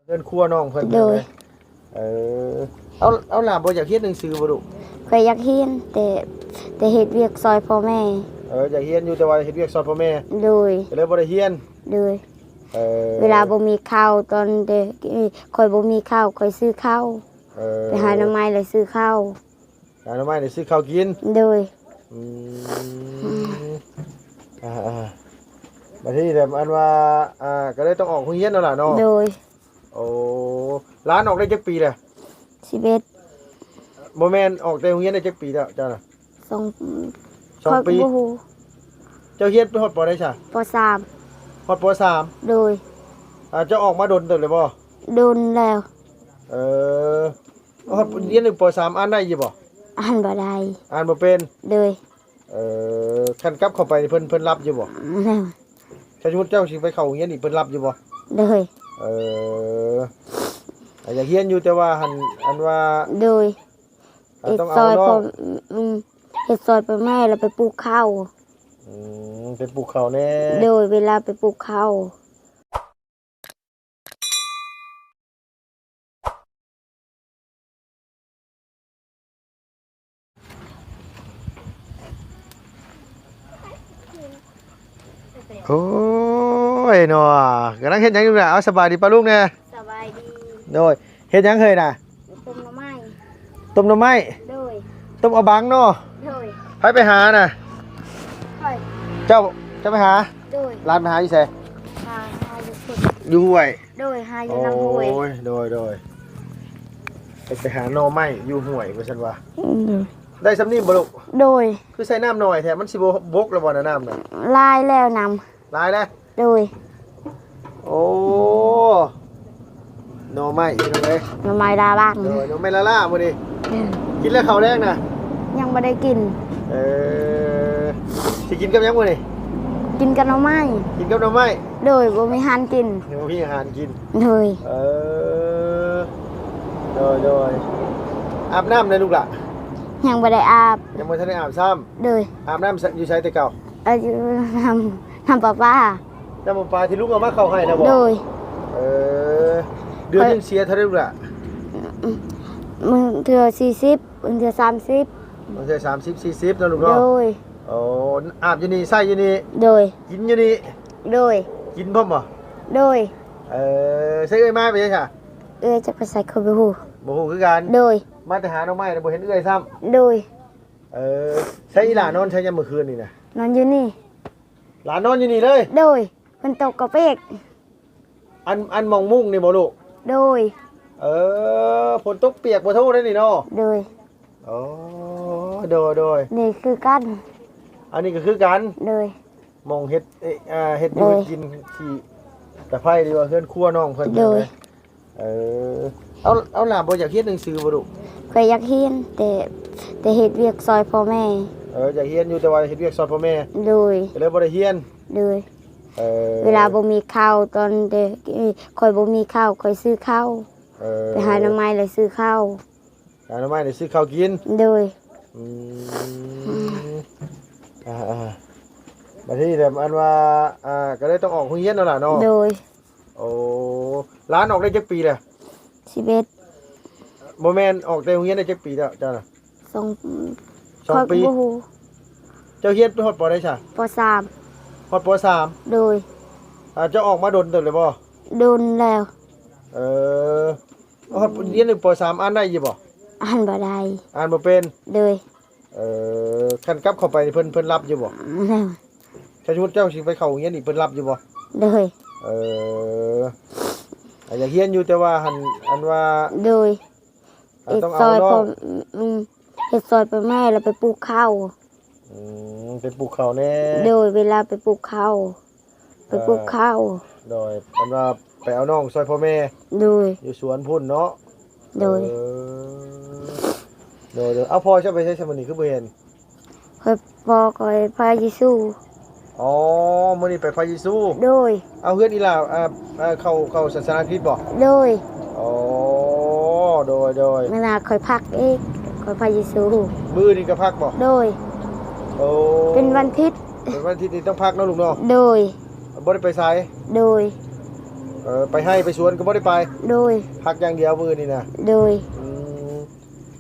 ເຮືອນຄົວນ້ອງເພິ່ນ ໂດຍ ເອີ ເອົາ ເອົາຫຼ້າບໍ່ຢາກຮຽນໜັງສືບໍ່ລູກ? ຂ້ອຍຢາກຮຽນ ແຕ່ ແຕ່ເຮັດວຽກຊ່ອຍພໍ່ແມ່. ເອີ ຢາກຮຽນຢູ່ ແຕ່ວ່າເຮັດວຽກຊ່ອຍພໍ່ແມ່ ໂດຍ ກໍເລີຍບໍ່ໄດ້ຮຽນ. ໂດຍ ເອີ ເວລາບໍ່ມີເຂົ້າ ຕອນແຕ່ ຂ້ອຍບໍ່ມີເຂົ້າ ຂ້ອຍຊື້ເຂົ້າ ເອີ ໄປຫາໜໍ່ໄມ້ແລ້ວຊື້ເຂົ້າ. ຫາໜໍ່ໄມ້ໄດ້ຊື້ເຂົ້າກິນ. ໂດຍ ອືມ ອ່າໆ ບັດນີ້ແບບອັນວ່າ ອ່າ ກໍເລີຍຕ້ອງອອກໂຮງຮຽນແລ້ວລະເນາະ. ໂດຍ ໂອ້ ຫຼານອອກໄດ້ຈັກປີແລ້ວ? ສິບເອັດ. ບໍ່ແມ່ນ ອອກແຕ່ໂຮງຮຽນໄດ້ຈັກປີແລ້ວເຈົ້ານະ? ສອງ ສອງປີ. ຂ້ອຍກໍບໍ່ຮູ້. ເຈົ້າຮຽນໄປຮອດ ປ.ໃດຊະ? ປ.ສາມ. ຮອດ ປ.ສາມ. ໂດຍ ອ່າ ເຈົ້າອອກມາດົນເຕີບແລ້ວບໍ່? ດົນແລ້ວ. ເອີ ຮອດຮຽນຢູ່ ປ.ສາມ ອ່ານໄດ້ຢູ່ບໍ່? ອ່ານບໍ່ໄດ້ ອ່ານບໍ່ເປັນ. ໂດຍ ເອີ ຄັນກັບເຂົ້າໄປນີ້ເພິ່ນ ເພິ່ນຮັບຢູ່ບໍ່? ໂດຍ ຖ້າສົມມຸດເຈົ້າຊິໄປເຂົ້າໂຮງຮຽນອີກ ເພິ່ນຮັບຢູ່ບໍ່? ໂດຍ ເອີ ອ່າ ຢາກຮຽນຢູ່ ແຕ່ວ່າຫັ້ນ ອັນວ່າ ໂດຍ ອ່າ ເຮັດຊ່ອຍ ຕ້ອງເອົາເນາະ ອືມ ເຮັດຊ່ອຍພໍ່ແມ່ ແລ້ວໄປປູກເຂົ້າ. ອືມ ໄປປູກເຂົ້າແດ່. ໂດຍ ເວລາໄປປູກເຂົ້າ. ໂອ້ຍເນາະ ກຳລັງເຮັດຫຍັງຢູ່ລະ? ເອົາ ສະບາຍດີປ້າລຸງແດ່. ສະບາຍດີ. ໂດຍ ເຮັດຫຍັງເຮີ້ຍນະ? ຕົ້ມໜໍ່ໄມ້. ຕົ້ມໜໍ່ໄມ້? ໂດຍ ຕົ້ມເອົາບັງເນາະ. ໂດຍ ໃຜໄປຫານະ? ຂ້ອຍ. ເຈົ້າ ເຈົ້າໄປຫາ? ໂດຍ ຫຼານໄປຫາຢູ່ໃສ? ຫາ ຫາຢູ່ພຸ້ນ ຢູ່ຫ້ວຍ. ໂດຍ ຫາຢູ່ນຳຫ້ວຍ. ໂອ້ຍ ໂດຍ ໂດຍ ໄປ ໄປຫາໜໍ່ໄມ້ຢູ່ຫ້ວຍວ່າຊັ້ນວ່າ. ອືມ ໂດຍ ໄດ້ຊ່ຳນີ້ບໍ່ລູກ? ໂດຍ ຄືໃສ່ນ້ຳໜ້ອຍແທ້ ມັນຊິບໍ່ບົກແລ້ວບໍ່ນະ ນ້ຳນະ? ຫຼາຍແລ້ວນ້ຳ. ຫຼາຍແລ້ວ. ໂດຍ ໂອ້ ໜໍ່ໄມ້ພີ່ນ້ອງເອີຍ ໜໍ່ໄມ້ລ້າບາງ. ໂດຍ ໜໍ່ໄມ້ລ້າໆມື້ນີ້. ອືມ ກິນແລ້ວເຂົ້າແລງນະ? ຍັງບໍ່ໄດ້ກິນ. ເອີ ຊິກິນກັບຫຍັງມື້ນີ້? ກິນກັບໜໍ່ໄມ້. ກິນກັບໜໍ່ໄມ້. ໂດຍ ບໍ່ມີອາຫານກິນ. ຍັງບໍ່ມີອາຫານກິນ. ໂດຍ ເອີ ໂດຍ ໂດຍ ອາບນ້ຳແລ້ວລູກຫຼະ? ຍັງບໍ່ໄດ້ອາບ. ຍັງບໍ່ທັນໄດ້ອາບຊ້ຳ. ໂດຍ ອາບນ້ຳຢູ່ໃສແຕ່ເກົ່າ? ເອີ ຢູ່ນ້ຳ ນ້ຳປະປາ. ນ້ຳປະປາທີ່ລຸງເອົາມາເຂົ້າໃຫ້ນະບໍ່? ໂດຍ ເອີ ເດືອນໜຶ່ງເສຍເທົ່າໃດລູກຫຼະ? ບາງເທື່ອສີ່ສິບ ບາງເທື່ອສາມສິບ. ບາງເທື່ອສາມສິບ ສີ່ສິບເນາະລູກເນາະ. ໂດຍ ໂອ້ ອາບຢູ່ນີ້ ໃຊ້ຢູ່ນີ້. ໂດຍ ກິນຢູ່ນີ້. ໂດຍ ກິນພ້ອມບໍ່? ໂດຍ ເອີ ໃຊ້ເອື້ອຍມາໄປໃສຊະ? ເອື້ອຍຈັກໄປໃສ ຂ້ອຍບໍ່ຮູ້. ບໍ່ຮູ້ຄືກັນ. ໂດຍ ມາແຕ່ຫາໜໍ່ໄມ້ແລ້ວບໍ່ເຫັນເອື້ອຍຊ້ຳ. ໂດຍ ເອີ ໃສອີ່ຫຼ້ານອນໃສຍາມມື້ຄືນນີ້ນະ? ນອນຢູ່ນີ້. ຫຼານນອນຢູ່ນີ້ເລີຍ? ໂດຍ ຝົນຕົກກໍປຽກ. ອັນ ອັນໝ່ອງມຸ້ງນີ້ບໍ່ລູກ? ໂດຍ ເອີ ຝົນຕົກປຽກບໍ່ໂທໄດ້ນີ້ເນາະ. ໂດຍ ອໍ ໂດຍ ໂດຍ ນີ້ຄືກັນ. ອັນນີ້ກໍຄືກັນ. ໂດຍ ໝ່ອງເຮັດ ເອີ ເຮັດຢູ່ ໂດຍ ເຮັດກິນ ທີ່ຕະໄພ ຫຼືວ່າເຮືອນຄົວນ້ອງເພິ່ນ. ໂດຍ ເອີ ເອົາ ເອົາຫຼ້າບໍ່ຢາກຮຽນໜັງສືບໍ່ລູກ? ຂ້ອຍຢາກຮຽນ ແຕ່ ແຕ່ເຮັດວຽກຊ່ອຍພໍ່ແມ່. ເອີ ຢາກຮຽນຢູ່ ແຕ່ວ່າເຮັດວຽກຊ່ອຍພໍ່ແມ່. ໂດຍ ກໍເລີຍບໍ່ໄດ້ຮຽນ. ໂດຍ ເອີ ເວລາບໍ່ມີເຂົ້າ ຕອນແຕ່ຂ້ອຍບໍ່ມີເຂົ້າ ຂ້ອຍຊື້ເຂົ້າ. ເອີ ໄປຫາໜໍ່ໄມ້ແລ້ວຊື້ເຂົ້າ. ຫາໜໍ່ໄມ້ໄດ້ຊື້ເຂົ້າກິນ. ໂດຍ ອືມ ອ່າໆ ບັດນີ້ແບບອັນວ່າ ອ່າ ກໍເລີຍຕ້ອງອອກໂຮງຮຽນແລ້ວລະເນາະ. ໂດຍ ໂອ້ ຫຼານອອກໄດ້ຈັກປີແລ້ວ? ສິບເອັດ. ບໍ່ແມ່ນ ອອກແຕ່ໂຮງຮຽນໄດ້ຈັກປີແລ້ວເຈົ້ານະ? ສອງ ສອງປີ. ຂ້ອຍກໍບໍ່ຮູ້. ເຈົ້າຮຽນໄປຮອດ ປ.ໃດຊະ? ປ.ສາມ. ຮອດ ປ.ສາມ. ໂດຍ ອ່າ ເຈົ້າອອກມາດົນເຕີບແລ້ວບໍ່? ດົນແລ້ວ. ເອີ ຮອດຮຽນຢູ່ ປ.ສາມ ອ່ານໄດ້ຢູ່ບໍ່? ອ່ານບໍ່ໄດ້ ອ່ານບໍ່ເປັນ. ໂດຍ ເອີ ຄັນກັບເຂົ້າໄປນີ້ເພິ່ນ ເພິ່ນຮັບຢູ່ບໍ່? ໂດຍ ຖ້າສົມມຸດເຈົ້າຊິໄປເຂົ້າໂຮງຮຽນອີກ ເພິ່ນຮັບຢູ່ບໍ່? ໂດຍ ເອີ ອ່າ ຢາກຮຽນຢູ່ ແຕ່ວ່າຫັ້ນ ອັນວ່າ ໂດຍ ອ່າ ເຮັດ ຕ້ອງເອົາເນາະ ຊ່ອຍພໍ່ ອືມ ເຮັດຊ່ອຍພໍ່ແມ່ ແລ້ວໄປປູກເຂົ້າ. ອືມ ໄປປູກເຂົ້າແດ່. ໂດຍ ເວລາໄປປູກເຂົ້າ ໄປປູກເຂົ້າ. ໂດຍ ອັນວ່າໄປເອົານ້ອງຊ່ອຍພໍ່ແມ່. ໂດຍ ຢູ່ສວນພຸ້ນເນາະ. ໂດຍ ເອີ ໂດຍໆ ເອົາ ພໍ່ເຈົ້າໄປໃສຊະມື້ນີ້ ຄືບໍ່ເຫັນ? ຂ້ອຍ ພໍ່ຂ້ອຍພາເຢຊູ. ອໍ ມື້ນີ້ໄປພາເຢຊູ. ໂດຍ ເອົາ ເຮືອນອີ່ຫຼ້າ ເອີ ເຂົ້າ ເຂົ້າສາສະໜາຄຣິດບໍ່? ໂດຍ ອໍ ໂດຍໆ ມື້ໜ້າຂ້ອຍພັກອີກ ຂ້ອຍພາເຢຊູ. ມື້ອື່ນນີ້ກໍພັກບໍ່? ໂດຍ ໂອ້ ເປັນວັນທິດ. ເປັນວັນທິດນີ້ຕ້ອງພັກເນາະລູກເນາະ. ໂດຍ ບໍ່ໄດ້ໄປໃສ. ໂດຍ ເອີ ໄປໄຮ່ໄປສວນກໍບໍ່ໄດ້ໄປ? ໂດຍ. ພັກຢ່າງດຽວມື້ນີ້ນະ? ໂດຍ. ອືມ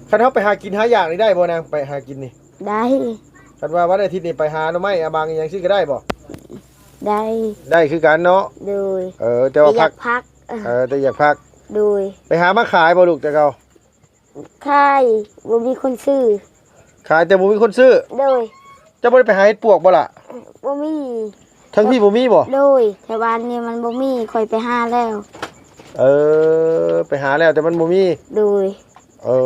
ຄັນເຮົາໄປຫາກິນຫາຢາກນີ້ໄດ້ບໍ່ນາງ? ໄປຫາກິນນີ້? ໄດ້. ຄັນວ່າວັນອາທິດນີ້ໄປຫາໜໍ່ໄມ້ຫາບັງອີ່ຫຍັງຊີ້ກໍໄດ້ບໍ່? ໄດ້. ໄດ້ຄືກັນເນາະ? ໂດຍ. ເອີ ແຕ່ວ່າ ແຕ່ຢາກພັກ ພັກ ເອີ ແຕ່ຢາກພັກ. ໂດຍ. ໄປຫາມາຂາຍບໍ່ລູກແຕ່ເກົ່າ? ຂາຍ ບໍ່ມີຄົນຊື້. ຂາຍແຕ່ບໍ່ມີຄົນຊື້? ໂດຍ. ເຈົ້າບໍ່ໄດ້ໄປຫາເຫັດປວກບໍ່ລະ? ບໍ່ມີ. ທາງພີ້ບໍ່ມີບໍ່? ໂດຍ. ແຖວບ້ານນີ້ມັນບໍ່ມີ ຂ້ອຍໄປຫາແລ້ວ. ເອີ ໄປຫາແລ້ວແຕ່ມັນບໍ່ມີ. ໂດຍ. ເອີ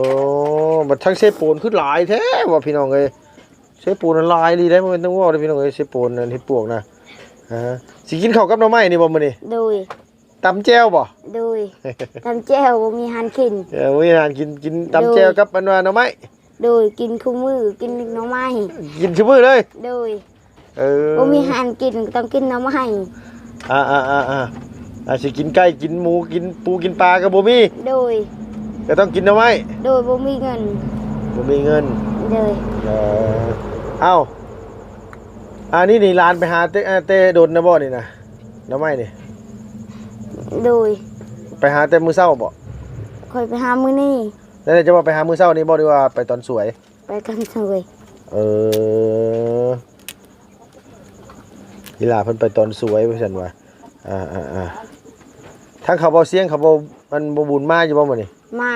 ບັດທາງເຊໂປນຄືຫຼາຍແທ້ວ່າພີ່ນ້ອງເອີຍ. ເຊໂປນນັ້ນຫຼາຍອີ່ຫຼີເດ້ ບໍ່ແມ່ນຕ້ອງເວົ້າເດ້ພີ່ນ້ອງເອີຍ ເຊໂປນນັ້ນເຫັດປວກນະ. ອ່າ ຊິກິນເຂົ້າກັບໜໍ່ໄມ້ນີ້ບໍ່ມື້ນີ້? ໂດຍ. ຕຳແຈ່ວບໍ່? ໂດຍ. ຕຳແຈ່ວ ບໍ່ມີອາຫານກິນ. ເອີ ບໍ່ມີອາຫານກິນ ກິນຕຳແຈ່ວ ໂດຍ ກັບອັນວ່າໜໍ່ໄມ້. ໂດຍ. ກິນຄູ່ມື້ ກິນໜໍ່ໄມ້ ກິນຊຸມື້ເລີຍ. ໂດຍ. ເອີ ບໍ່ມີອາຫານກິນ ກໍຕ້ອງກິນໜໍ່ໄມ້. ອ່າໆໆ ຊິກິນໄກ່ ກິນໝູ ກິນປູ ກິນປາກໍບໍ່ມີ. ໂດຍ. ກໍຕ້ອງກິນໜໍ່ໄມ້. ໂດຍ. ບໍ່ມີເງິນ ບໍ່ມີເງິນ. ໂດຍ. ເອີ ເອົ້າ ອັນນີ້ນີ້ຫຼານໄປຫາແຕ່ ແຕ່ດົນນະບໍ່ນີ້ນະ ໜໍ່ໄມ້ນີ້? ໂດຍ. ໄປຫາແຕ່ມື້ເຊົ້າບໍ່? ຂ້ອຍໄປຫາມື້ນີ້. ແລ້ວເຈົ້າວ່າໄປຫາມື້ເຊົ້ານີ້ບໍ່ ຫຼືວ່າໄປຕອນສວຍ? ໄປຕອນສວຍ. ເອີ ອີຫຼ້າເພິ່ນໄປຕອນສວຍວ່າຊັ້ນວ່າ. ອ່າໆໆ ທາງເຂົາເບົາຊຽງ ເຂົາເບົາ ອັນ ບໍ່ບຸນມາຢູ່ບໍ່ມື້ນີ້? ມາ.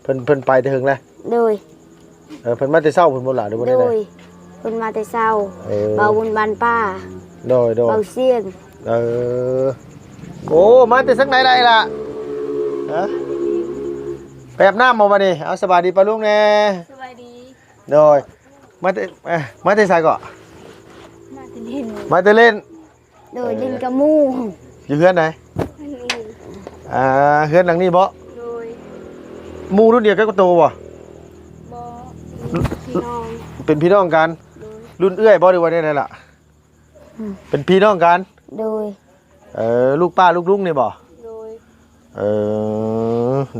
ເພິ່ນ ເພິ່ນໄປແຕ່ເຫິງແລ້ວ? ໂດຍ. ເອີ ເພິ່ນມາແຕ່ເຊົ້າພຸ້ນບໍ່ຫຼະ ຫຼືວ່າແນວໃດ? ໂດຍ. ເພິ່ນມາແຕ່ເຊົ້າ. ເອີ ເບົາບຸນບ້ານປ່າ. ໂດຍໆ ເບົາຊຽງ. ເອີ ໂອ້ ມາແຕ່ທາງໃດລະອີຫຼ້າ? ຮະ ໄປອາບນ້ຳບໍ່ບັດນີ້? ເອົາ ສະບາຍດີປ້າລຸງແດ່. ສະບາຍດີ. ໂດຍ. ມາແຕ່ ເອີ ມາແຕ່ໃສເກາະ? ມາແຕ່ຫຼິ້ນ ມາແຕ່ຫຼິ້ນ. ໂດຍ. ເອີ ຫຼິ້ນກັບໝູ່. ຢູ່ເຮືອນໃດ? ເຮືອນນີ້. ອ່າ ເຮືອນຫຼັງນີ້ບໍ? ໂດຍ. ໝູ່ລຸ້ນດຽວກັນກັບໂຕບໍ? ບໍ່ ເປັນພີ່ນ້ອງ ເປັນພີ່ນ້ອງກັນ. ໂດຍ. ລຸ້ນເອື້ອຍບໍ ຫຼືວ່າແນວໃດລະ? ອືມ ເປັນພີ່ນ້ອງກັນ. ໂດຍ. ເອີ ລູກປ້າລູກລຸງນີ້ບໍ? ໂດຍ. ເອີ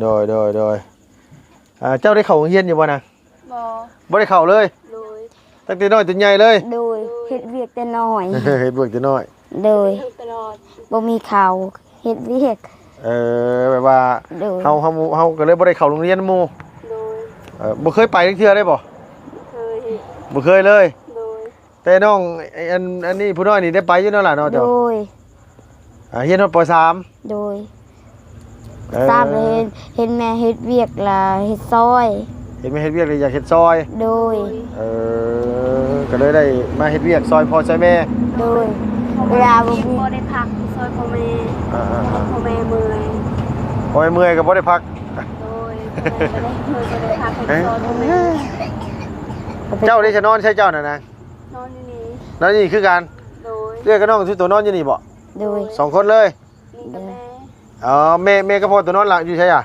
ໂດຍໆໆ. ອ່າ ເຈົ້າໄດ້ເຂົ້າໂຮງຮຽນຢູ່ບໍ່ນະ? ບໍ່ ບໍ່ໄດ້ເຂົ້າເລີຍ? ໂດຍ. ຕັ້ງແຕ່ນ້ອຍຈົນໃຫຍ່ເລີຍ? ໂດຍ. ເຮັດວຽກແຕ່ນ້ອຍ ເຮັດວຽກແຕ່ນ້ອຍ. ໂດຍ. ຕະຫຼອດ ບໍ່ມີເຂົ້າ ເຮັດວຽກ. ເອີ ແບບວ່າ ໂດຍ ເຮົາ ເຮົາ ເຮົາກໍເລີຍບໍ່ໄດ້ເຂົ້າໂຮງຮຽນນຳໝູ່. ໂດຍ. ເອີ ບໍ່ເຄີຍໄປຈັກເທື່ອເລີຍບໍ? ບໍ່ເຄີຍ ບໍ່ເຄີຍເລີຍ. ໂດຍ. ແຕ່ນ້ອງ ອັນ ອັນນີ້ຜູ້ນ້ອຍນີ້ໄດ້ໄປຢູ່ເນາະຫຼານເນາະ? ໂດຍ. ອ່າ ຮຽນຮອດ ປໍສາມ? ໂດຍ. ເອີ ສາມ ເຫັນ ເຫັນແມ່ເຮັດວຽກລະເຮັດຊ່ອຍ. ເຫັນແມ່ເຮັດວຽກລະຢາກເຮັດຊ່ອຍ. ໂດຍ. ເອີ ກໍເລີຍໄດ້ມາເຮັດວຽກຊ່ອຍພໍ່ຊ່ອຍແມ່. ໂດຍ. ເວລາບໍ່ມີ ບໍ່ໄດ້ພັກຊ່ອຍພໍ່ແມ່. ອ່າໆໆ ພໍ່ແມ່ເມື່ອຍ ພໍ່ແມ່ເມື່ອຍກໍບໍ່ໄດ້ພັກ. ໂດຍ. ບໍ່ໄດ້ ບໍ່ໄດ້ພັກ ເຮັດຊ່ອຍພໍ່ແມ່. ເຈົ້າໄດ້ຈະນອນໃສເຈົ້ານະນາງ? ນອນຢູ່ນີ້. ນອນຢູ່ນີ້ຄືກັນ? ໂດຍ. ເອື້ອຍກັບນ້ອງຄືໂຕນອນຢູ່ນີ້ບໍ? ໂດຍ. ສອງຄົນເລີຍ? ນີ້ກັບແມ່. ອໍ ແມ່ ແມ່ກັບພໍ່ໂຕນອນລະຢູ່ໃສອະ?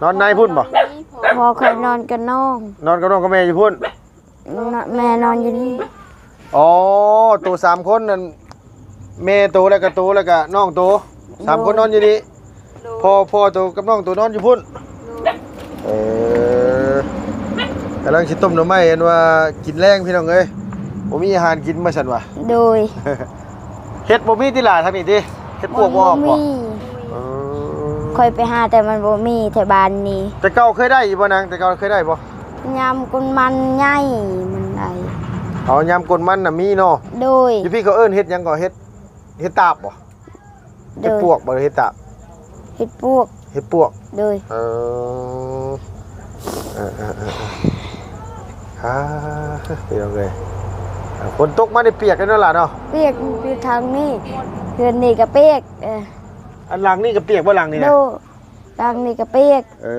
ນອນໃນພຸ້ນບໍ? ພໍ່ຂ້ອຍນອນກັບນ້ອງ. ນອນກັບນ້ອງກັບແມ່ຢູ່ພຸ້ນ? ນ- ແມ່ນອນຢູ່ນີ້. ອໍ ໂຕສາມຄົນນັ້ນ ແມ່ໂຕ ແລ້ວກະໂຕ ແລ້ວກະນ້ອງໂຕ ສາມຄົນນອນຢູ່ນີ້. ໂດຍ. ພໍ່ ພໍ່ໂຕກັບນ້ອງໂຕນອນຢູ່ພຸ້ນ. ໂດຍ. ເອີ ກຳລັງຊິຕົ້ມໜໍ່ໄມ້ ເຫັນວ່າກິນແລງພີ່ນ້ອງເອີຍ ບໍ່ມີອາຫານກິນວ່າຊັ້ນວ່າ. ໂດຍ. ເຫັດບໍ່ມີຕິຫຼ້າທາງນີ້ຕິ? ເຫັດປວກບໍ່ອອກບໍ່? ມັນບໍ່ມີ. ເອີ ຂ້ອຍໄປຫາແຕ່ມັນບໍ່ມີແຖວບ້ານນີ້. ແຕ່ເກົ່າເຄີຍໄດ້ຢູ່ບໍ່ນາງ? ແຕ່ເກົ່າເຄີຍໄດ້ບໍ່? ຍາມກົ້ນມັນໃຫຍ່ມັນໄດ້. ອໍ ຍາມກົ້ນມັນນະມີເນາະ? ໂດຍ. ຢູ່ພີ້ເຂົາເອີ້ນເຫັດຫຍັງເກາະ? ເຫັດ ເຫັດຕາບບໍ່? ໂດຍ. ເຫັດປວກບໍ່ ເຫັດຕາບ? ເຫັດປວກ. ເຫັດປວກ. ໂດຍ. ເອີ ເອີໆໆໆ ອ່າ ພີ່ນ້ອງເອີຍ ຝົນຕົກມານີ້ປຽກເລີຍເນາະຫຼານເນາະ? ປຽກຢູ່ທາງນີ້ ເຮືອນນີ້ກໍປຽກ. ເອີ ອັນຫຼັງນີ້ກໍປຽກບໍ່ ຫຼັງນີ້ນະ? ໂດຍ. ຫຼັງນີ້ກໍປຽກ. ເອີ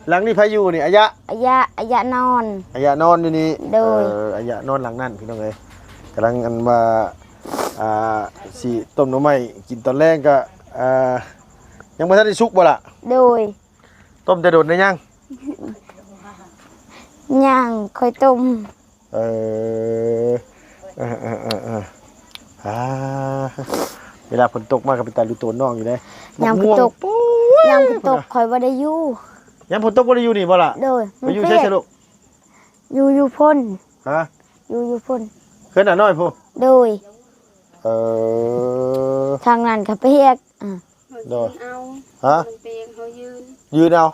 ຫຼັງນີ້ໃຜຢູ່ນີ້? ອາຍະ? ອາຍະ ອາຍະນອນ. ອາຍະນອນຢູ່ນີ້. ໂດຍ. ເອີ ອາຍະນອນຫຼັງນັ້ນພີ່ນ້ອງເອີຍ ກຳລັງອັນວ່າ ອ່າ ຊິຕົ້ມໜໍ່ໄມ້ກິນຕອນແລງກະ ອ່າ ຍັງບໍ່ທັນໄດ້ສຸກບໍ່ລະ? ໂດຍ. ຕົ້ມແຕ່ດົນໄດ້ຍັງ? ຍັງ ຄ່ອຍຕົ້ມ. ເອີ ເອີໆໆໆ ອ່າ ເວລາຝົນຕົກມາກໍເປັນຕາລຸໂຕນນ້ອງຢູ່ເດ້. ຍາມຝົນຕົກ ຍາມຝົນຕົກຂ້ອຍບໍ່ໄດ້ຢູ່. ຍາມຝົນຕົກບໍ່ໄດ້ຢູ່ນີ້ບໍ່ລະ? ໂດຍ. ໄປຢູ່ໃສຊະລູກ? ຢູ່ ຢູ່ພຸ້ນ. ຮະ? ຢູ່ ຢູ່ພຸ້ນ ເຮືອນນ້ານ້ອຍພຸ້ນ. ໂດຍ. ເອີ ທາງນັ້ນກໍປຽກ. ອ່າ ໂດຍ ເອົາ ຮະ ມັນເປກເຮົາຢືນ ຢືນເອົາ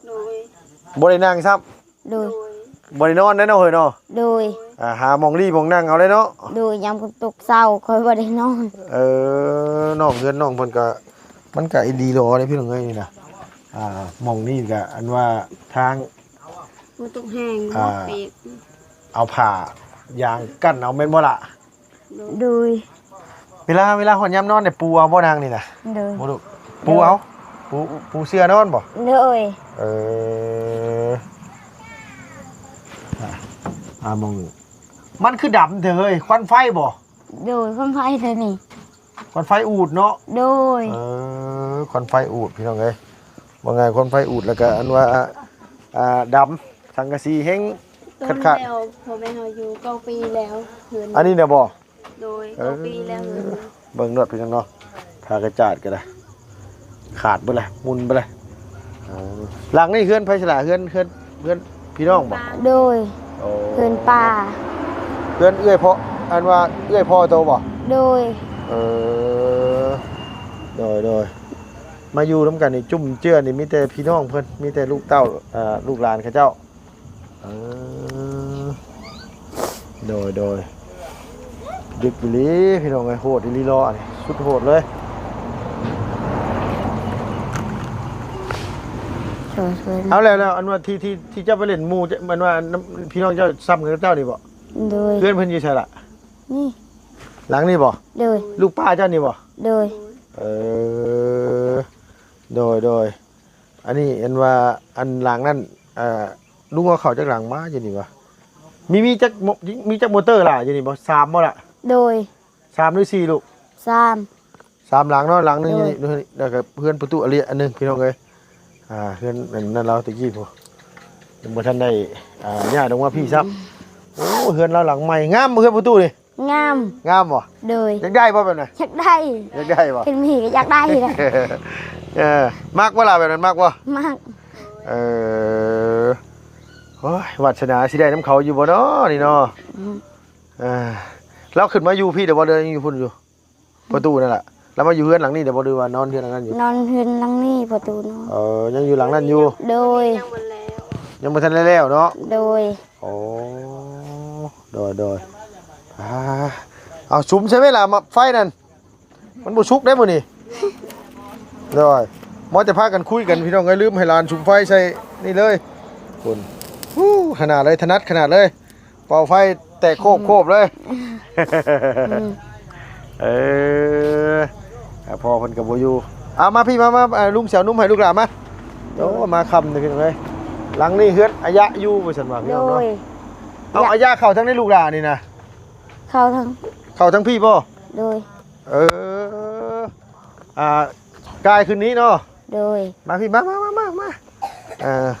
ໂດຍ ບໍ່ໄດ້ນັ່ງຊ້ຳ ໂດຍ ໂດຍ ບໍ່ໄດ້ນອນໄດ້ເນາະເຮີຍເນາະ ໂດຍ ອ່າ ຫາໝ່ອງລີ້ໝ່ອງນັ່ງເອົາເລີຍເນາະ ໂດຍ ຍາມຝົນຕົກເຊົ້າຂ້ອຍບໍ່ໄດ້ນອນ ເອີ ນ້ອງເຮືອນນ້ອງເພິ່ນກະ ມັນກະອີ່ຫຼີຫຼໍເດ້ພີ່ນ້ອງເອີຍນີ້ນະ ອ່າ ໝ່ອງນີ້ກະ ອັນວ່າທາງ ບໍ່ຕົກແຮງ ອ່າ ເນາະ ເປກ ເອົາຜ້າຢາງກັ້ນເອົາແມ່ນບໍ່ລະ? ໂດຍ ເວລາ ເວລາຮອດຍາມນອນນີ້ປູເອົາບໍ່ນາງນີ້ນະ? ໂດຍ ບໍ່ລູກ ໂດຍ ປູເອົາ ປູ ປູເສື່ອນອນບໍ່? ໂດຍ ເອີ ອ່າ ອ່າ ມອງ ມັນຄືດຳແທ້ເຮີ້ຍ ຄວັນໄຟບໍ່? ໂດຍ ຄວັນໄຟເທື່ອນີ້ ຄວັນໄຟອູດເນາະ ໂດຍ ເອີ ຄວັນໄຟອູດພີ່ນ້ອງເອີຍ ວ່າງ່າຍຄວັນໄຟອູດ ແລ້ວກະອັນວ່າ ອ່າ ດຳ ສັງກະສີແຮງ ໂຕ ຄັກໆ ນີ້ແລ້ວ ພໍ່ແມ່ເຮົາຢູ່ເກົ້າປີແລ້ວເຮືອນ ອັນນີ້ນະບໍ່? ໂດຍ ເອີ ເກົ້າປີແລ້ວເຮືອນ ເບິ່ງໂລດພີ່ນ້ອງເນາະ ຜ້າກະຈາດກະໄດ້ ຂາດເບິດລະ ໝຸ່ນເບິດລະ ເອີ ຫຼັງນີ້ເຮືອນໃຜສະລະ? ເຮືອນ ເຮືອນ ເຮືອນພີ່ນ້ອງບໍ່? ໂດຍ ໂອ້ ເຮືອນປ້າ ເຮືອນເອື້ອຍພໍ່ ອັນວ່າເອື້ອຍພໍ່ໂຕບໍ່? ໂດຍ ເອີ ໂດຍ ໂດຍ ມາຢູ່ນຳກັນນີ້ຈຸ້ມເຈືອນີ້ມີແຕ່ພີ່ນ້ອງເພິ່ນ ມີແຕ່ລູກເຕົ້າ ເອີ ລູກຫຼານເຂົາເຈົ້າ ເອີ ໂດຍ ໂດຍ ດຶກອີ່ຫຼີພີ່ນ້ອງເອີຍ ໂຫດອີ່ຫຼີເນາະ ອັນນີ້ສຸດໂຫດເລີຍ ເອົາແລ້ວ ແລ້ວອັນວ່າທີ່ ທີ່ ທີ່ເຈົ້າໄປຫຼິ້ນໝູ່ ແມ່ນວ່ານຳພີ່ນ້ອງເຈົ້າຊ້ຳກັນກັບເຈົ້ານີ້ບໍ່? ໂດຍ ເຮືອນເພິ່ນຢູ່ໃສລະ? ນີ້ ຫຼັງນີ້ບໍ່? ໂດຍ ລູກປ້າເຈົ້ານີ້ບໍ່? ໂດຍ ເອີ ໂດຍ ໂດຍ ອັນນີ້ອັນວ່າ ອັນຫຼັງນັ້ນ ເອີ ລຸງເອົາເຂົ້າຈັກຫຼັງມາຢູ່ນີ້ວະ? ມີ ມີຈັກ ມີຈັກມໍເຕີລະຢູ່ນີ້ບໍ່? ສາມບໍ່ລະ? ໂດຍ ສາມຫຼືສີ່ລູກ? ສາມ ສາມຫຼັງເນາະ ຫຼັງໜຶ່ງ ໂດຍ ຢູ່ນີ້ ແລ້ວກະເຮືອນປະຕູອາລິອັນໜຶ່ງພີ່ນ້ອງເອີຍ ອ່າ ເຮືອນອັນນັ້ນລາວແຕ່ກີ້ພຸ້ນ ຍັງບໍ່ທັນໄດ້ ອ່າ ຍ້າຍລົງມາພີ້ຊ້ຳ ໂອ້ ເຮືອນລາວຫຼັງໃໝ່ ງາມບໍ່ເຮືອນປະຕູນີ້? ງາມ ງາມບໍ່? ໂດຍ ຢາກໄດ້ບໍ່ແບບນັ້ນ? ຢາກໄດ້ ຢາກໄດ້ບໍ່? ຄັນມີກະຢາກໄດ້ແຫຼະ ເອີ ມັກບໍ່ລະແບບນັ້ນ ມັກບໍ່? ມັກ ເອີ ໂອ້ຍ ວາດສະໜາຊິໄດ້ນຳເຂົາຢູ່ບໍ່ເນາະນີ້ເນາະ ອືມ ເອີ ລາວຂຶ້ນມາຢູ່ພີ້ແລ້ວບໍ່ ຫຼືຍັງຢູ່ພຸ້ນຢູ່? ປະຕູນັ້ນລະ ລາວມາຢູ່ເຮືອນຫຼັງນີ້ແລ້ວບໍ່ ຫຼືວ່ານອນເຮືອນຫຼັງນັ້ນຢູ່? ນອນເຮືອນຫຼັງນີ້ ປະຕູເນາະ ເອີ ຍັງຢູ່ຫຼັງນັ້ນຢູ່ ໂດຍ ຍັງບໍ່ທັນໄດ້ແລ້ວເນາະ ໂດຍ ໂອ້ ໂດຍ ໂດຍ ອ່າ ເອົາສຸມໃສ່ໄວ້ລະ ໄຟນັ້ນ ມັນບໍ່ສຸກເດ້ມື້ນີ້ ໂດຍ ໝໍແຕ່ພາກັນຄຸຍກັນພີ່ນ້ອງເອີຍ ລືມໃຫ້ຫຼານສຸມໄຟໃສ່ນີ້ເລີຍ ພຸ້ນ ຫູ ຂະໜາດເລີຍ ຖະໜັດຂະໜາດເລີຍ ເປົ່າໄຟແຕກໂຄບໆເລີຍ ອືມ ເອີ ພໍ່ເພິ່ນກະບໍ່ຢູ່ ເອົາມາພີ້ ມາ ມາ ລຸງຊິເອົານົມໃຫ້ລູກຫຼານມາ ໂອ້ ມາຄ່ຳນີ້ພີ່ນ້ອງເອີຍ ຫຼັງນີ້ເຮືອນອາຍະຢູ່ວ່າຊັ້ນວ່າ ພີ່ນ້ອງເນາະ ໂດຍ ເອົາ ອາຍະເຂົ້າທາງໃນລູກຫຼານນີ້ນະ ເຂົ້າທາງ ເຂົ້າທາງພີ້ບໍ່? ໂດຍ ເອີ ອ່າ ກາຍຄືນນີ້ເນາະ ໂດຍ ມາພີ້ ມາ ມາ ມາ ມາ ອ່າ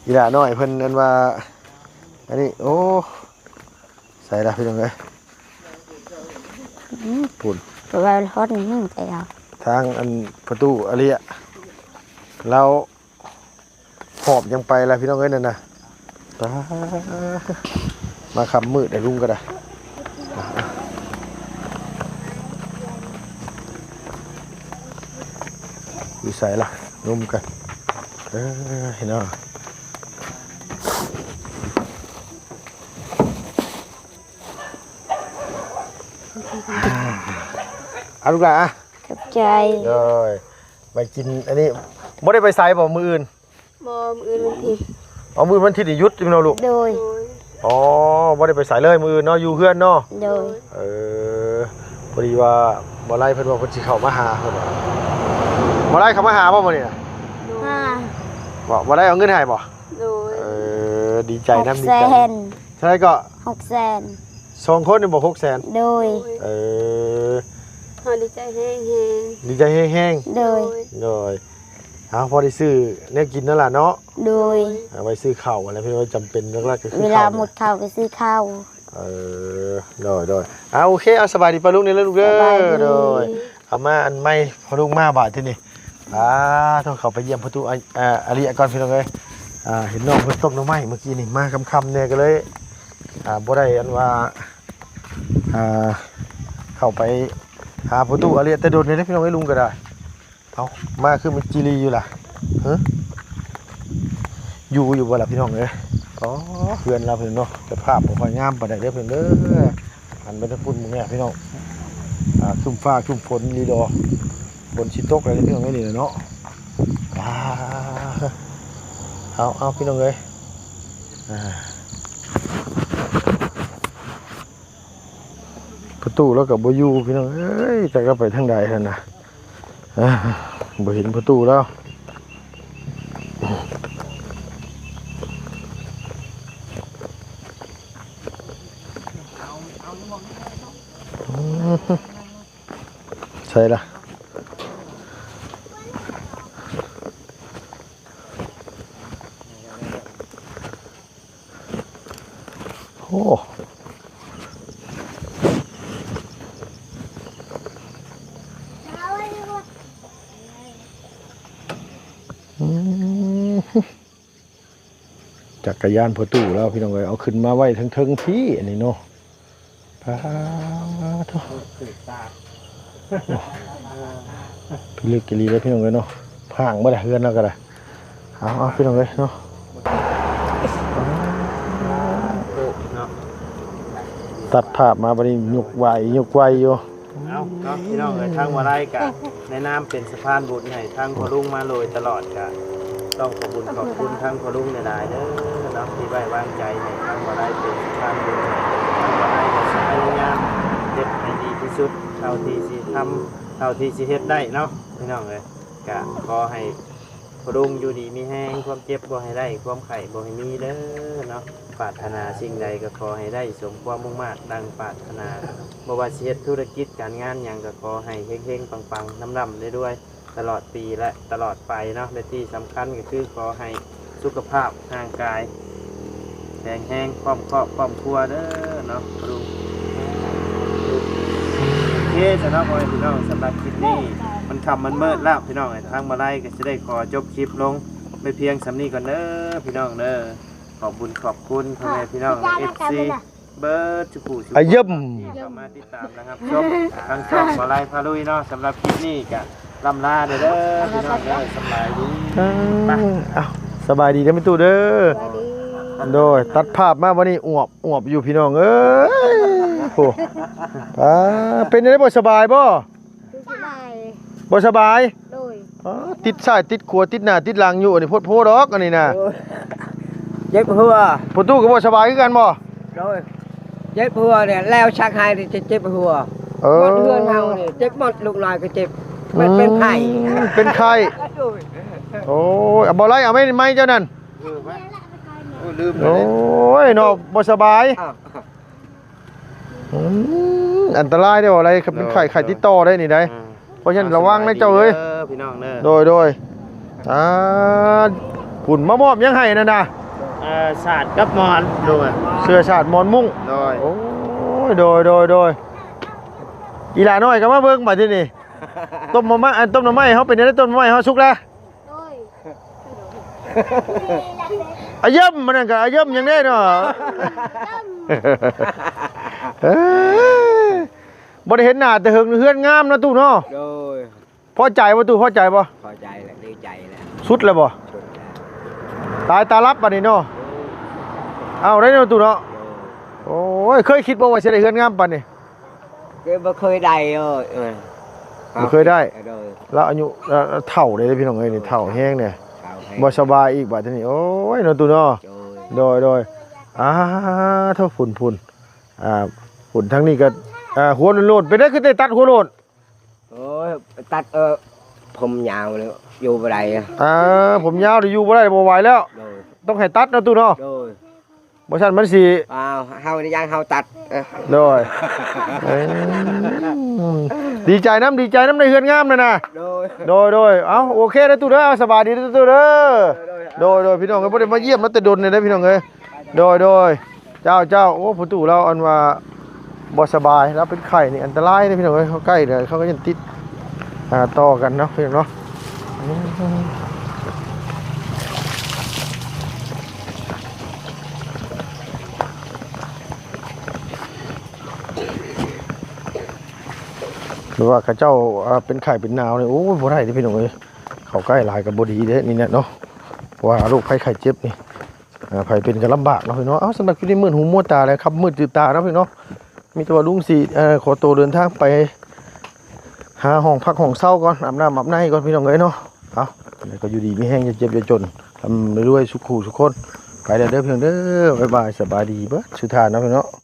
ອີ່ຫຼ້ານ້ອຍເພິ່ນ ອັນວ່າ ອັນນີ້ ໂອ້ ໃສ່ລະພີ່ນ້ອງເອີຍ ອືມ ພຸ້ນ ເພາະວ່າຮອດນີ້ຍັງໄປເອົາ ທາງອັນປະຕູອາເລຍ ລາວ ຫອບຍັງໄປລະພີ່ນ້ອງເອີຍ ນັ້ນນະ ຕາ ມາຄ່ຳມືດແລ້ວ ລຸງກະໄດ້ ຢູ່ໃສລະ ລົມກັນ ເອີ ພີ່ນ້ອງ ອາ ລູກຫຼ້າ ຂອບໃຈ ໂດຍ ໄປກິນອັນນີ້ ບໍ່ໄດ້ໄປໃສບໍ່ມື້ອື່ນ? ບໍ່ ມື້ອື່ນວັນທິດ ອໍ ມື້ວັນທິດນີ້ຢຸດຢູ່ເນາະລູກ? ໂດຍ ອໍ ບໍ່ໄດ້ໄປໃສເລີຍມື້ອື່ນເນາະ ຢູ່ເຮືອນເນາະ? ໂດຍ ເອີ ພໍດີວ່າໝໍໄລເພິ່ນວ່າເພິ່ນຊິເຂົ້າມາຫາເພິ່ນວ່າ ໝໍໄລເຂົ້າມາຫາບໍ່ມື້ນີ້ນະ? ມາ ບໍ່ ໝໍໄລເອົາເງິນໃຫ້ບໍ່? ໂດຍ ເອີ ດີໃຈນຳ ດີໃຈ ຫົກແສນ ເທົ່າໃດເກາະ? ຫົກແສນ ສອງຄົນນີ້ບໍ່? ຫົກແສນ ໂດຍ ເອີ ເຮົາດີໃຈແຮງໆ ດີໃຈແຮງໆ ໂດຍ ໂດຍ ເອົາ ພໍໄດ້ຊື້ແນວກິນນັ້ນລະເນາະ ໂດຍ ເອົາໄວ້ຊື້ເຂົ້າຫັ້ນແຫຼະ ເພາະວ່າຈຳເປັນຫຼັກໆກະຄືເຂົ້າ ເວລາໝົດເຂົ້າກະຊື້ເຂົ້າ ເອີ ໂດຍ ໂດຍ ເອົາ ໂອເຄ ເອົາ ສະບາຍດີປ້າລຸງນີ້ລະລູກເດີ ສະບາຍດີ ໂດຍ ເອົາມາອັນໃໝ່ ພໍ່ລຸງມາບາດທີນີ້ ອ່າ ໂທ ເຂົ້າໄປຢ້ຽມພໍ່ຕູ້ ອາ ອາເລຍກ່ອນພີ່ນ້ອງເອີຍ ອ່າ ເຫັນນ້ອງເພິ່ນຕົ້ມໜໍ່ໄມ້ມື້ກີ້ນີ້ ມາຄ່ຳໆແດ່ກະເລີຍ ອ່າ ບໍ່ໄດ້ອັນວ່າ ອ່າ ເຂົ້າໄປ ຫາປະຕູອາເລຍແຕ່ດົນເດ້ພີ່ນ້ອງເອີຍ ລຸງກໍໄດ້. ເອົ້າ ມາຄືມັນຈີລີຢູ່ລະ ຮະ ຢູ່ຢູ່ບໍ່ລະພີ່ນ້ອງເອີຍ? ອໍ ເຮືອນລາວເພິ່ນເນາະ ແຕ່ພາບບໍ່ຄ່ອຍງາມປານໃດເດີພີ່ນ້ອງເດີ. ຫັນໄປທາງພຸ້ນເບິ່ງແດ່ພີ່ນ້ອງ ອາ ຄຶ້ມຟ້າຄຶ້ມຝົນອີ່ຫຼີດອກ ຝົນຊິຕົກແລ້ວເດີພີ່ນ້ອງເອີຍ ນີ້ແຫຼະເນາະ. ອາ ເອົາ ເອົາ ພີ່ນ້ອງເອີຍ ອາ ປະຕູລາວກໍບໍ່ຢູ່ພີ່ນ້ອງເອີຍ ຈັກລາວໄປທາງໃດຫັ້ນນະ. ອາ ບໍ່ເຫັນປະຕູລາວ ໃສລະ? ໂອ້ ອືມ ຈັກກະຍານພໍ່ຕູ້ລາວ ພີ່ນ້ອງເອີຍ ເອົາຂຶ້ນມາໄວ້ເທິງໆ ພີ້ ອັນນີ້ເນາະ. ປາໂທ້ ພິລຶກອີ່ຫຼີເດ້ພີ່ນ້ອງເອີຍເນາະ. ຫ້າງບໍ່ໄດ້ເຮືອນລາວກໍໄດ້. ເອົາ ເອົາ ພີ່ນ້ອງເອີຍເນາະ ຕັດພາບມາບັດນີ້ ຍົກໄຫວ ຍົກໄຫວຢູ່. ເອົາເນາະ ພີ່ນ້ອງເອີຍ ທາງບໍ່ໄດ້ກະ ໃນນາມເປັນສະພານບຸນໃຫ້ທາງພໍ່ລຸງມາໂດຍຕະຫຼອດ ກະຕ້ອງຂອບບຸນຂອບຄຸນທາງພໍ່ລຸງຫຼາຍໆເດີເນາະ ທີ່ໄວ້ວາງໃຈໃຫ້ທາງບໍ່ໄດ້ເປັນສະພານບຸນໃຫ້. ທາງບໍ່ໄດ້ກໍຊິພະຍາຍາມເຮັດໃຫ້ດີທີ່ສຸດ ເທົ່າທີ່ຊິທຳ ເທົ່າທີ່ຊິເຮັດໄດ້ເນາະ ພີ່ນ້ອງເອີຍ. ກະຂໍໃຫ້ພໍ່ລຸງຢູ່ດີມີແຮງ ຄວາມເຈັບບໍ່ໃຫ້ໄດ້ ຄວາມໄຂ້ບໍ່ໃຫ້ມີເດີເນາະ. ປາດຖະໜາສິ່ງໃດກໍຂໍໃຫ້ໄດ້ສົມຄວາມມຸ່ງມາດດັ່ງປາດຖະໜາ ບໍ່ວ່າຊິເຮັດທຸລະກິດການງານຫຍັງ ກໍຂໍໃຫ້ເຮັງໆ ປັງໆ ລ່ຳໆ ລວຍໆ ຕະຫຼອດປີ ແລະ ຕະຫຼອດໄປເນາະ ແລະ ທີ່ສຳຄັນກໍຄືຂໍໃຫ້ສຸຂະພາບຮ່າງກາຍແຂງແຮງ ພ້ອມຄອບພ້ອມຄົວເດີເນາະ ລຸງ. ໂອເຄຊະເນາະ ພໍ່ແມ່ພີ່ນ້ອງ ສຳລັບຄລິບນີ້ມັນຄ່ຳມັນມືດແລ້ວ ພີ່ນ້ອງເອີຍ ທາງມາໄລກໍຊິໄດ້ຂໍຈົບຄລິບລົງໄປພຽງສ່ຳນີ້ກ່ອນເດີ ພີ່ນ້ອງເດີ. ຂອບບຸນຂອບຄຸນພໍ່ແມ່ພີ່ນ້ອງ ເອັຟຊີ ເບີດທຸກຜູ້ທຸກຄົນທີ່ເຂົ້າມາຕິດຕາມ ແລະ ຮັບຊົມທາງຊ່ອງມາໄລພາລຸຍເນາະ. ສຳລັບຄລິບນີ້ກະລ່ຳລາເດີ ພີ່ນ້ອງເດີ ສະບາຍດີ. ເອົ້າ ສະບາຍດີເດີແມ່ຕູ້ເດີ. ໂດຍ ຕັດພາບມາບັດນີ້ອວບ ອວບຢູ່ພີ່ນ້ອງເອີຍ. ໂອ້ ອາ ເປັນຈັ່ງໃດ ບໍ່ສະບາຍບໍ່? ບໍ່ສະບາຍ. ບໍ່ສະບາຍ? ໂດຍ. ອໍ ຕິດຊ້າຍຕິດຂວາ ຕິດໜ້າຕິດຫຼັງຢູ່ ອັນນີ້ໂພດໂພດອກ ອັນນີ້ນະ. ໂອ້ຍ ເຈັບຫົວ. ປະຕູກໍບໍ່ສະບາຍຄືກັນບໍ່? ໂດຍ ເຈັບຫົວນີ້ແຫຼະ ຊັກໃຫ້ນີ້ເຈັບຫົວ. ເອີ ໝົດເຮືອນເຮົານີ້ເຈັບໝົດ ລູກຫຼານກໍເຈັບ ເປັນ ເປັນໄຂ້ ເປັນໄຂ້. ໂດຍ. ໂອ້ຍ ເອົາບໍ່ໄລ ເອົາໄມ້ ໄມ້ເຈົ້ານັ້ນ. ເອີ ໄມ້ ໂອ້ຍ ລືມ. ໂອ້ຍເນາະ ບໍ່ສະບາຍ. ອືມ ອັນຕະລາຍເດ້ ອາໄລ ຄັນເປັນໄຂ້ ໂດຍ ໄຂ້ຕິດຕໍ່ໄດ້ນີ້ໄດ໋. ອືມ ເພາະສະນັ້ນລະວັງນະເຈົ້າເອີຍ ພີ່ນ້ອງເດີ. ໂດຍ ໂດຍ. ອ່າ ພຸ້ນ ມາມອບຫຍັງໃຫ້ນັ້ນນະ? ເອີ ສາດກັບໝອນ. ໂດຍ ເສື້ອສາດໝອນມຸ້ງ. ໂດຍ. ໂອ້ຍ ໂດຍ ໂດຍ ໂດຍ. ອີຫຼ້ານ້ອຍກໍມາເບິ່ງບາດທີນີ້. ຕົ້ມໝໍ້ໄມ້ ອັນ ຕົ້ມໜໍ່ໄມ້ເຮົາເປັນຈັ່ງໃດ? ຕົ້ມໜໍ່ໄມ້ເຮົາສຸກແລ້ວ. ໂດຍ. ອາຢ້ຳ ມັນນັ້ນກໍອາຢ້ຳຫຍັງແດ່ເນາະ. ເອີ ບໍ່ໄດ້ເຫັນໜ້າແຕ່ເຫິງ ເຮືອນງາມເນາະຕູ້ເນາະ. ໂດຍ. ພໍໃຈບໍ່ຕູ້ ພໍໃຈບໍ່? ພໍໃຈແລ້ວ ດີໃຈແລ້ວ. ສຸດແລ້ວບໍ່? ສຸດແລ້ວ. ຕາຍຕາຫຼັບບາດນີ້ເນາະ. ໂດຍ. ເອົາໄດ້ເນາະຕູ້ເນາະ. ໂດຍ. ໂອ້ຍ ເຄີຍຄິດບໍ່ວ່າຊິໄດ້ເຮືອນງາມປານນີ້? ເຄີຍ ບໍ່ເຄີຍໄດ້. ເອີ ບໍ່ເຄີຍໄດ້. ໂດຍ. ລາວອາຍຸ ລາວເຖົ້າເດ້ພີ່ນ້ອງເອີຍ ນີ້ເຖົ້າແຮງເດ້. ເຖົ້າແຮງ. ບໍ່ສະບາຍອີກບາດທີນີ້. ໂອ້ຍ ເນາະຕູ້ເນາະ. ໂດຍ ໂດຍ ໂດຍ. ອ່າ ໂທ້ ພຸ້ນ ພຸ້ນ ອ່າ ພຸ້ນ ທາງນີ້ກໍ ອ່າ ຫົວໂລນ. ເປັນໄດ ຄືໄດ້ຕັດຫົວໂລນ? ໂອ້ຍ ຕັດ ເອີ ຜົມຍາວແລ້ວ ຢູ່ບໍ່ໄດ້. ອ່າ ຜົມຍາວນີ້ຢູ່ບໍ່ໄດ້ ບໍ່ໄຫວແລ້ວ. ໂດຍ. ຕ້ອງໃຫ້ຕັດເນາະຕູ້ເນາະ. ໂດຍ. ບໍ່ຊັ້ນມັນຊິ ອ້າວ ເຮົານີ້ຢ້ານເຮົາຕັດ. ເອີ ໂດຍ. ເອີ ດີໃຈນຳ ດີໃຈນຳ ໄດ້ເຮືອນງາມແລ້ວນະ. ໂດຍ ໂດຍ ໂດຍ. ເອົ້າ ໂອເຄເດີຕູ້ເດີ ສະບາຍດີເດີຕູ້ເດີ. ໂດຍ ໂດຍ ໂດຍ. ພີ່ນ້ອງເອີຍ ບໍ່ໄດ້ມາຢ້ຽມມາແຕ່ດົນແລ້ວເດີພີ່ນ້ອງເອີຍ. ໂດຍ ໂດຍ. ເຈົ້າ ເຈົ້າ. ໂອ້ ພໍ່ຕູ້ລາວ ອັນວ່າບໍ່ສະບາຍ ລາວເປັນໄຂ້ນີ້ ອັນຕະລາຍເດ້ພີ່ນ້ອງເອີຍ. ເຂົາໃກ້ເດີ ເຂົາກໍຍັງຕິດ ອ່າ ຕໍ່ກັນເນາະ ພີ່ນ້ອງເນາະ. ອືມ. ຫຼືວ່າເຂົາເຈົ້າ ອ່າ ເປັນໄຂ້ເປັນໜາວນີ້ ໂອ້ຍ ບໍ່ໄດ້ເດ້ພີ່ນ້ອງເອີຍ ເຂົ້າໃກ້ຫຼາຍກໍບໍ່ດີເດ້ນີ້ແຫຼະເນາະ ເພາະວ່າໂລກໄພໄຂ້ເຈັບນີ້ ອ່າ ໃຜເປັນກໍລຳບາກເນາະພີ່ນ້ອງ. ເອົ້າ ສຳລັບຄລິບນີ້ມືດຫູມົວຕາແລ້ວ ຄ່ຳມືດຕື່ນຕາເນາະພີ່ນ້ອງ. ມີແຕ່ວ່າລຸງຊິ ເອີ ຂໍໂຕເດີນທາງໄປຫາຫ້ອງພັກຫ້ອງເຊົາກ່ອນ ອາບນ້ຳອາບໃນກ່ອນພີ່ນ້ອງເອີຍເນາະ. ເອົ້າ ແລ້ວກໍຢູ່ດີມີແຮງ ຢ່າເຈັບຢ່າຈົນ ລ່ຳລວຍສຸຂູສຸຄົນ ໄປແລ້ວເດີພີ່ນ້ອງເດີ. ບາຍບາຍ ສະບາຍດີເບິດສູ່ທ່ານເນາະພີ່ນ້ອງເນາະ.